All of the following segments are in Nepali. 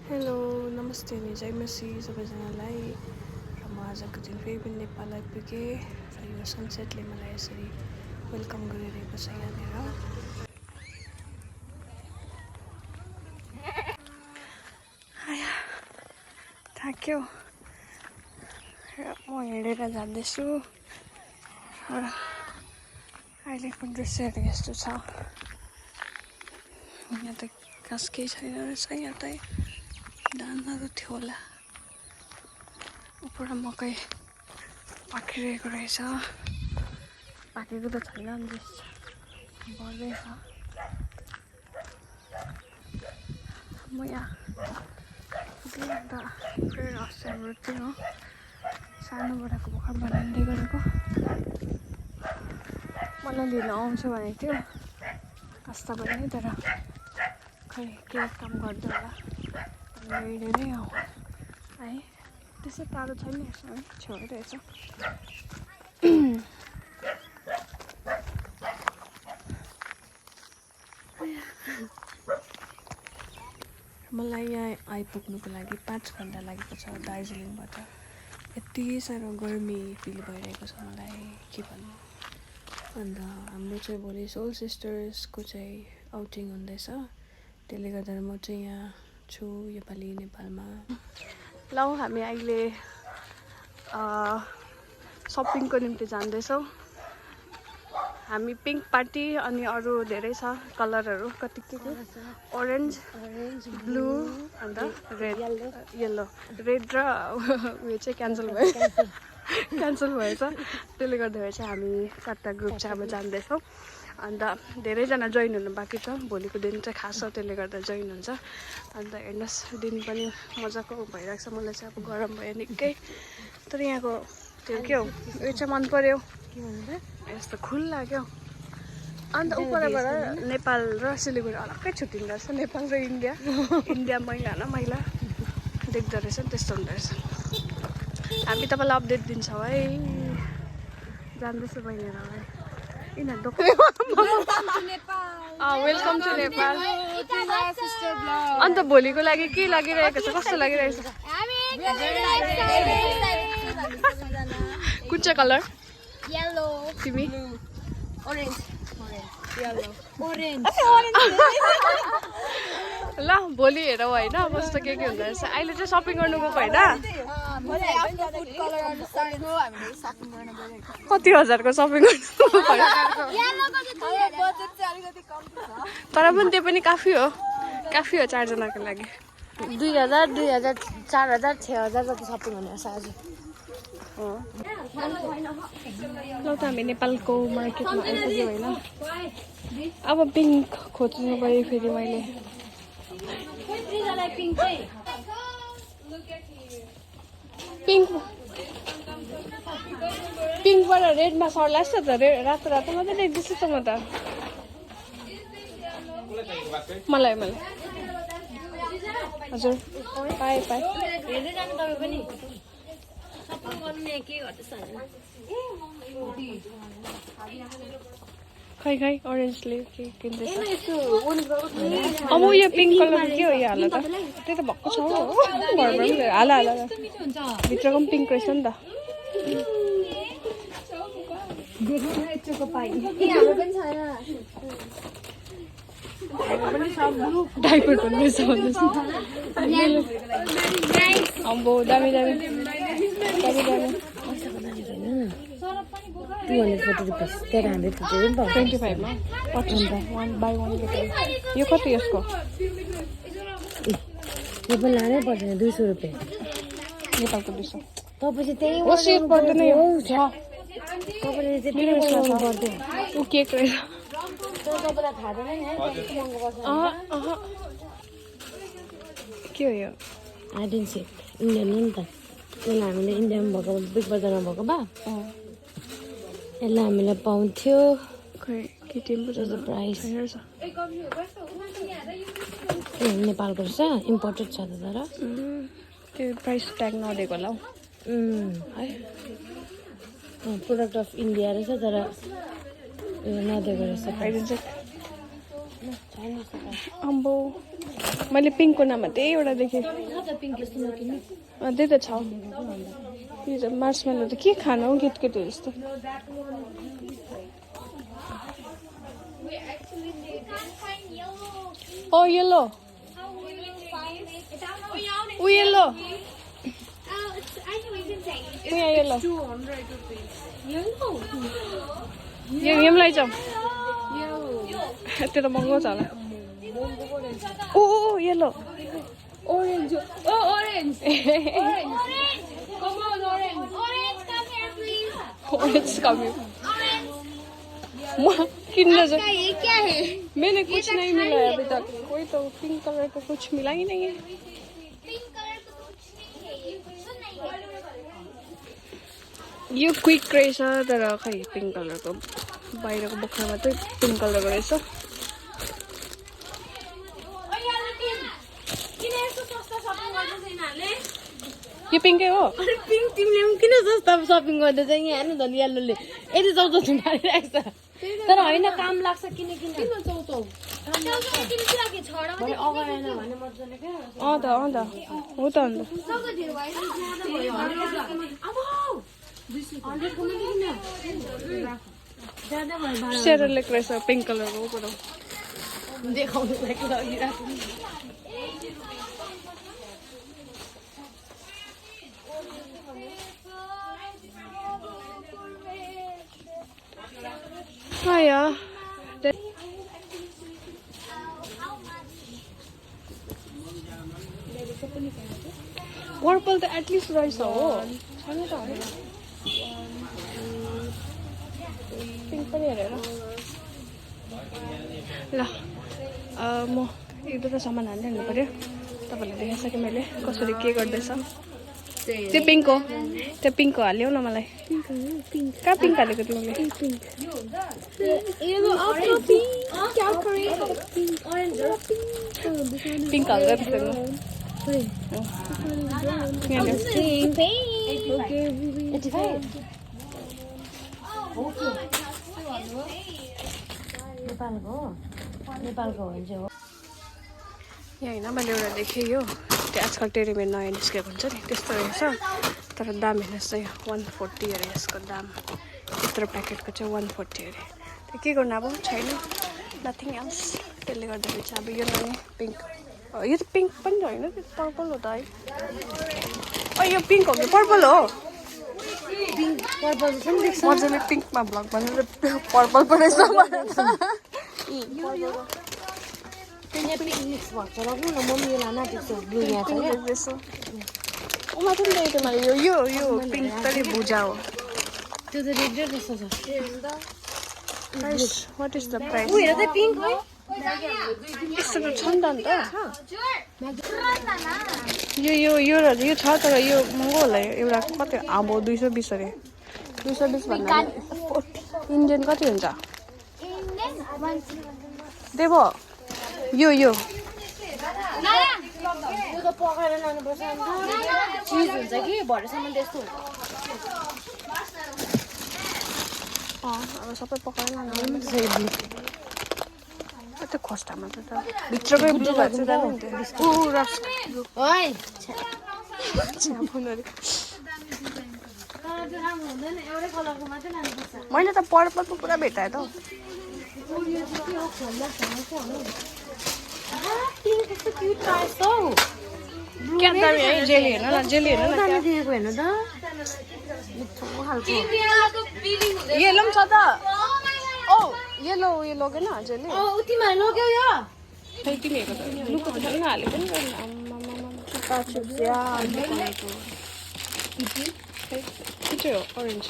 हेलो नमस्ते नि जय मसी सबैजनालाई र म आजको दिन फेरि पनि नेपाल आइपुगेँ र यो सनसेटले मलाई यसरी वेलकम गरिरहेको छ यहाँनिर। थाक्यो र म हिँडेर जाँदैछु र अहिलेको दृश्यहरू यस्तो छ। यहाँ त घाँस केही छैन रहेछ, यहाँ त धानहरू थियो होला। उपर मकै पाकिरहेको रहेछ, पाकेको त छैन, बढ्दैछ। म यहाँ अन्त पुरै रहस्य मृत्यु हो, सानोबडाको भर्खर बनाउँदै गरेको। मलाई लिन आउँछु भनेको थियो कस्ता पनि, तर खै के काम गर्दै होला, हिँडेरै आऊ है। त्यसै टाढो छैन, यसो छेउै रहेछ। मलाई यहाँ आइपुग्नुको लागि 5 घन्टा लागेको छ दार्जिलिङबाट। यति साह्रो गर्मी फिल भइरहेको छ मलाई, के भन्नु। अन्त हाम्रो चाहिँ भोलि सोल सिस्टर्सको चाहिँ आउटिङ हुँदैछ, त्यसले गर्दा म चाहिँ यहाँ छु योपालि नेपालमा। ल हामी अहिले सपिङको निम्ति जाँदैछौँ। हामी पिङ्क पार्टी अनि अरू धेरै छ कलरहरू, कति के ओरेन्ज ब्लू अन्त रेड येल्लो। रेड र उयो चाहिँ क्यान्सल भएछ, त्यसले गर्दाखेरि चाहिँ हामी 4टा ग्रुप चाहिँ अब जाँदैछौँ। अन्त धेरैजना जोइन हुनु बाँकी छ, भोलिको दिन चाहिँ खास हो, त्यसले गर्दा जोइन हुन्छ। अन्त हेर्नुहोस् दिन पनि मजाको भइरहेको छ। मलाई चाहिँ अब गरम भयो निकै, तर यहाँको त्यो के हो उयो चाहिँ मन पर्यो, यस्तो खुल्ला क्या। अन्त उपरबाट नेपाल र सिलगढी अलग्गै छुट्टिँदो रहेछ, नेपाल र इन्डिया मैला न मैला देख्दो रहेछ नि, त्यस्तो हुँदो रहेछ। हामी तपाईँलाई अपडेट दिन्छौँ है, जान्दैछु बहिनीहरूलाई। यिनीहरू वेलकम टु नेपाल। अन्त भोलिको लागि के लागिरहेको छ, कस्तो लागिरहेको छ? कुन चाहिँ कलर? येलो। तिमी? ओरेन्ज। ल भोलि हेरौँ होइन कस्तो के हुँदो रहेछ। अहिले चाहिँ सपिङ गर्नु गएको होइन? कति हजारको सपिङ गर्नु? तर पनि त्यो पनि काफी हो 4 जनाको लागि। 2000, 2000, 4000, 6000 जति सपिङ हुने छ आज। ल त हामी नेपालको मार्केटमा आइपुग्यो होइन। अब पिङ्क खोज्नु गएँ फेरि मैले। पिङ्कबाट रेडमा सर्ला जस्तो त, रातो रातो मात्रै देख्दैछु त म त। मलाई हजुर पाएँ हेर्दै जानु तपाईँ पनि। खै ओरेन्जले के किन्दैछ। अब यो पिङ्क कलर के हो यो? हाल त त्यही त भक्कु छ हो, घरमा हाल भित्रको पनि पिङ्क रहेछ नि त। डाइपर भन्दैछ भन्दैछ। अम्बो दामी 240 रुपिस, तर 150 रुपिस 25 मा 50 1 बाई 1 यो कति यसको? यो पनि लानै पर्दैन, 200 रुपियाँ नेपालको 200। तपाईँ चाहिँ त्यही सेट पर्दैन यो छ। तपाईँले चाहिँ मेरो बनाउनु पर्दैन। ऊ केक रहेछ। तर तपाईँलाई थाहा छैन नि है, कति महँगो पर्छ। के हो यो? आइडेन्ट सेट इन्डियन हो नि त, त्यसलाई हामीले इन्डियामा भएको बिग बजारमा भएको भए यसलाई हामीलाई पाउँथ्यो। खै के टेम्पो छ प्राइस रहेछ। नेपालको रहेछ, इम्पोर्टेड छ त। तर त्यो प्राइस ट्याग नदिएको होला हौ है, प्रोडक्ट अफ इन्डिया रहेछ, तर उयो नदिएको रहेछ। आइदिन्छ छैन त अम्बो मैले पिङ्कको नाममा त्यही एउटा देखेँ पिङ्क जस्तो नकिन्नु त्यही त छ यो त मार्समेलो त के खानु हौ केटकेटीहरू जस्तो ओ येलो ऊ येलो यहाँ येलो यहाँ लैजाउँ त्यो त महँगो छ होला ओ yellow Orange. Oh, orange. Orange. Come on, orange. Orange, come here, please. Orange का भी कितना आपका ये क्या है? मैंने कुछ नहीं मिला है अभी तक कोई तो पिंक कलर का कुछ मिला ही नहीं है पिंक कलर का कुछ नहीं है ये कुछ नहीं है यो क्विक रहेछ तर खै पिंक कलरको बाहिरको बोक्रामा चाहिँ पिंक कलरको रहेछ यो पिङ्कै हो पिङ्क तिमीले पनि किन सस्ता सपिङ गर्दैछ यहाँ हेर्नु त येल्लोले यति चौचौ मारिरहेको छ तर होइन काम लाग्छ किन चौचौ अगाएन भने मजाले क्या हो त अन्त सेरलेक रहेछ पिंक कलरको पुरा देखाउनु लागि आया पर्पल त एटलिस्ट रहेछ हो छैन त पिंक पनि हेरेर ल म एक दुईवटा सामान हाल्दै हिँड्नु पर्यो तपाईँलाई देखाइसकेँ मैले कसरी के गर्दैछ त्यो पिङ्क हो त्यो पिङ्क हाल्यौ न मलाई कहाँ पिङ्क हालेको तिमीले पिङ्क हाल्दै पिक्चरमा नेपालको हुन्छ हो यहाँ होइन मैले एउटा देखेँ यो त्यो आजकल टेरिमेन नयाँ निस्केको हुन्छ नि त्यस्तो रहेछ तर दाम हेर्नुहोस् चाहिँ 140 अरे यसको दाम यत्रो प्याकेटको चाहिँ 140 अरे त्यो के गर्नु अब छैन नथिङ एल्स त्यसले गर्दाखेरि चाहिँ अब यो नयाँ पिङ्क यो त पिङ्क पनि होइन त्यो पर्पल हो त है यो पिङ्क हो कि पर्पल हो मजाले पिङ्कमा भ्लग भनेर पर्पल पो रहेछ मिक्स भएको छ लग्नु न मम्मी यो लाना त्यस्तो ब्लू यहाँ छ क्या माथि पनि देखेको थिएँ मैले यो पिङ्क पनि भुजा हो त्यो त रेड रेड जस्तो छ price what is the price ऊ हेर त पिङ्क है यस्तो छ नि त अन्त यो छ तर यो महँगो होला एउटा कति अब 220 अरे 220 भन्दा इन्डियन कति हुन्छ देव यो त्यो त पकाएर लानुपर्छ अन्त चिज हुन्छ कि भरेसम्म त्यस्तो अब सबै पकाएर लानु त्यो खोस्टामा त भित्रकै ब्लु भएको छ मैले त पर्पल पो पुरा भेटाएँ त क्या दामी है जेली हेर्नु न हेर्नु त येलो पनि छ त ओ येलो के न जेली तिमीहरू लग्यौ यो खै तिमीहरूको त लुको त किन हालेको नि छिटो हो orange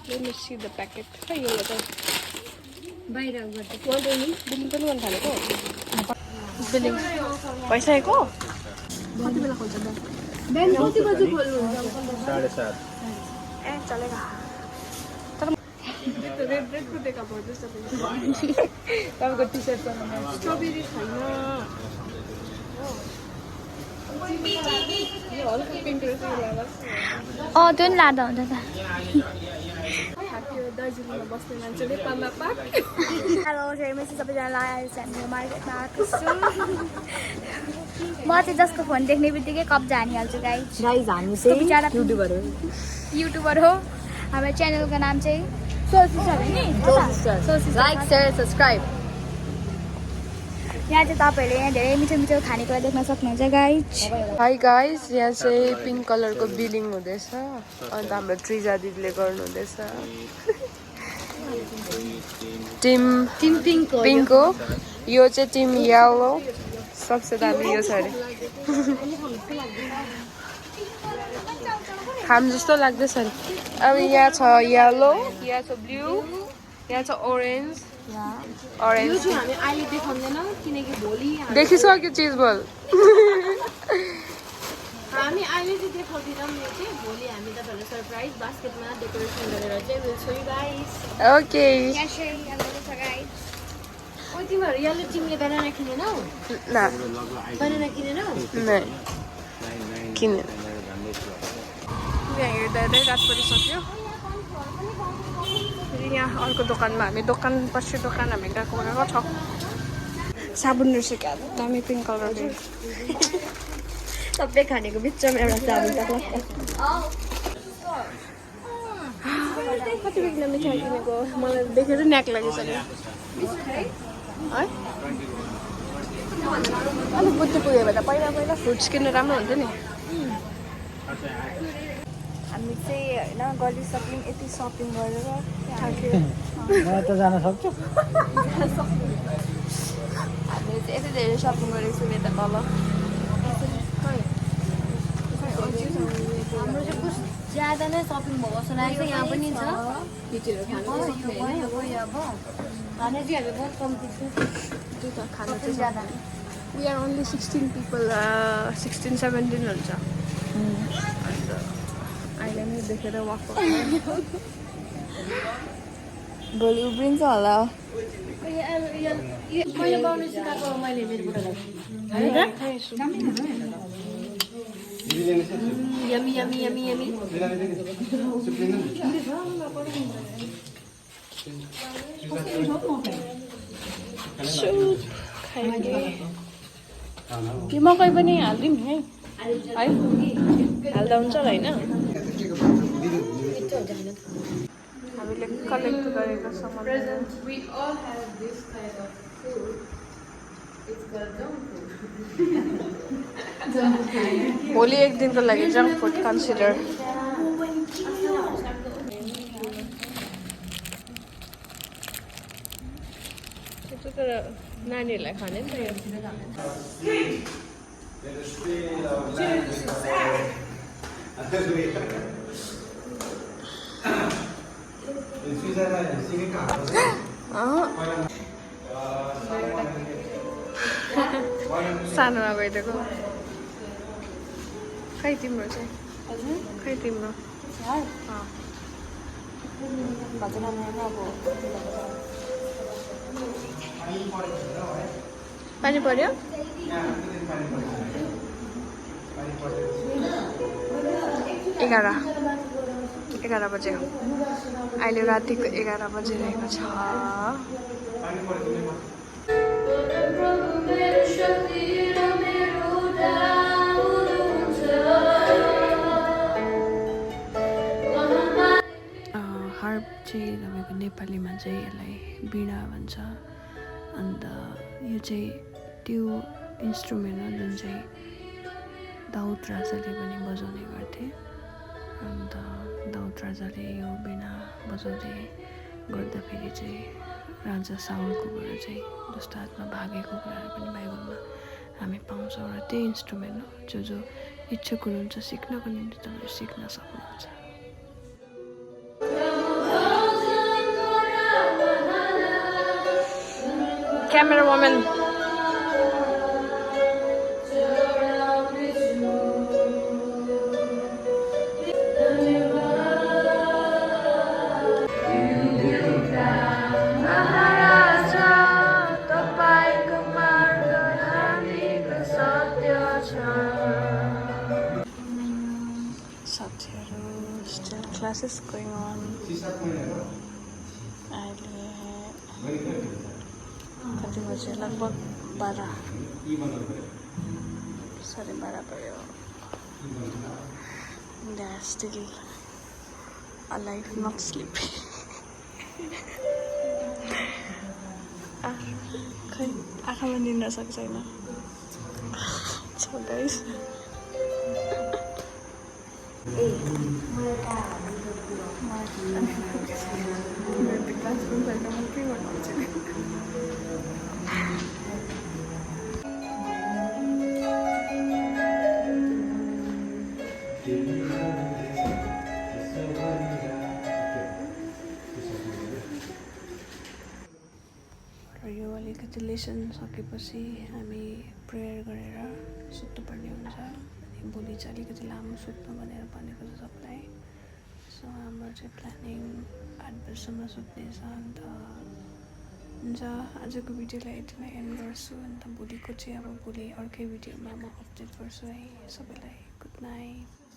let me see the packet खै यो त बाहिर बिलिङ पनि गर्नु थालेको बिलिङ भइसकेको कति बेला खोल्छ बिहान कति बजे खोल्नुहुन्छ 7:30 ए चलेगा तर रेड को देखा पर्दैछ तपाईँको टी सर्ट स्ट्रबेरी छैन यो हल्का पिङ्क रहेछ त्यो नि लाँदा हुन्छ त दार्जिलिङमा बस्ने मान्छेले पामा पाक हेलो जयमेसी सबैजनालाई अहिले चाहिँ हामी मार्केटमा आएको छौँ म चाहिँ जसको फोन देख्ने बित्तिकै कब्जा हानिहाल्छु गाइज हामी बिचरा युट्युबर हो युट्युबर हो हाम्रो च्यानलको नाम चाहिँ सोसिस हो नि लाइक शेयर सब्सक्राइब यहाँ चाहिँ तपाईँहरूले यहाँ धेरै मिठो मिठो खानेकुरा देख्न सक्नुहुन्छ गाइज हाई गाइस यहाँ चाहिँ पिङ्क कलरको बिलिङ हुँदैछ अन्त हाम्रो ट्रिजा दिदीले गर्नुहुँदैछ टिम पिङ्क हो यो चाहिँ टिम येलो सबसे दामी यो छ अरे खाम जस्तो लाग्दैछ अरे अब यहाँ छ येलो यहाँ छ ब्लू यहाँ छ ओरेन्ज यो चाहिँ हामी अहिले देखाउँदैनौँ किनकि भोलि देखिसक्यो चिज बल हामी अहिले चाहिँ देखाउँदैनौँ यो चाहिँ भोलि हामी तपाईँहरूलाई सरप्राइज बास्केटमा डेकोरेसन गरेर चाहिँ will so you guys okay oh तिमीहरू यल्लो टिमले बनाना किनेनौ ना बनाना किनेनौ नै किन यहाँ हेर्दा हेर्दै रात परिसक्यो फेरि यहाँ अर्को दोकानमा हामी दोकान पछि दोकान हामी गएको छ साबुन रहेछ क्या दामी पिङ्क कलर सबै खानेको बिचमा एउटा साबुन त कति बेग्न मिठाई किनेको मलाई देखेर न्याक लागिसक्यो है अलिक बुद्धि पुग्यो भने त पहिला पहिला फ्रुट्स किन्नु राम्रो हुन्छ नि हामी चाहिँ होइन गरिसक्यौँ यति सपिङ गरेर त जान सक्छु हामीले चाहिँ यति धेरै सपिङ गरेको छौँ यता तल हाम्रो चाहिँ कस्तो ज्यादा नै सपिङ भएको जस्तो लाग्छ यहाँ पनि छ खाने चाहिँ हामी बहुत कम्ती छु त्यो त खाना चाहिँ ज्यादा वी आर ओन्ली 16 पिपल 16-17 हुन्छ अन्त अहिले नै देखेर वाक भोलि उब्रिन्छ होला मैले गाउनु सिकाएको मैले मेरो बुढालाई यमी यमी यमी यमी यो मकै पनि हालिदिउँ है हाल्दा हुन्छ होइन हामीले कलेक्ट गरेको सामान भोलि एक दिनको लागि जङ्क फुड कन्सिडर तर नानीहरूलाई खाने नि त सानोमा गइदिएको खै तिम्रो चाहिँ खै तिम्रो पानी पर्यो 11 बज्यो अहिले रातिको 11 बजिरहेको छ हार्प चाहिँ तपाईँको नेपालीमा चाहिँ यसलाई वीणा भन्छ अन्त यो चाहिँ त्यो इन्स्ट्रुमेन्ट हो जुन चाहिँ दाउद राजाले पनि बजाउने गर्थे अन्त दाउद राजाले यो वीणा बजाउँदै गर्दाखेरि चाहिँ राजा साउलकोबाट चाहिँ जस्तो हातमा भागेको कुराहरू पनि बाइबलमा हामी पाउँछौँ र त्यही इन्स्ट्रुमेन्ट हो जो इच्छुक हुनुहुन्छ सिक्नको निम्ति तपाईँले सिक्न सक्नुहुन्छ camera woman Classes going on. अहिले कति बज्यो लगभग 12 12:30 भयो They are still alive, not sleeping. खै आँखामा निन्न सक्दैन So guys यो अलिकति लेसन सकेपछि हामी प्रेयर गरेर सुत्नुपर्ने हुन्छ अनि भोलि चाहिँ अलिकति लामो सुत्नु भनेर भनेको छ सबलाई सो हाम्रो चाहिँ प्लानिङ 8 बजीसम्म सुत्नेछ अन्त हुन्छ आजको भिडियोलाई यतिमै एन्ड गर्छु अन्त भोलिको चाहिँ अब भोलि अर्कै भिडियोमा म अपडेट गर्छु है सबैलाई गुड नाइट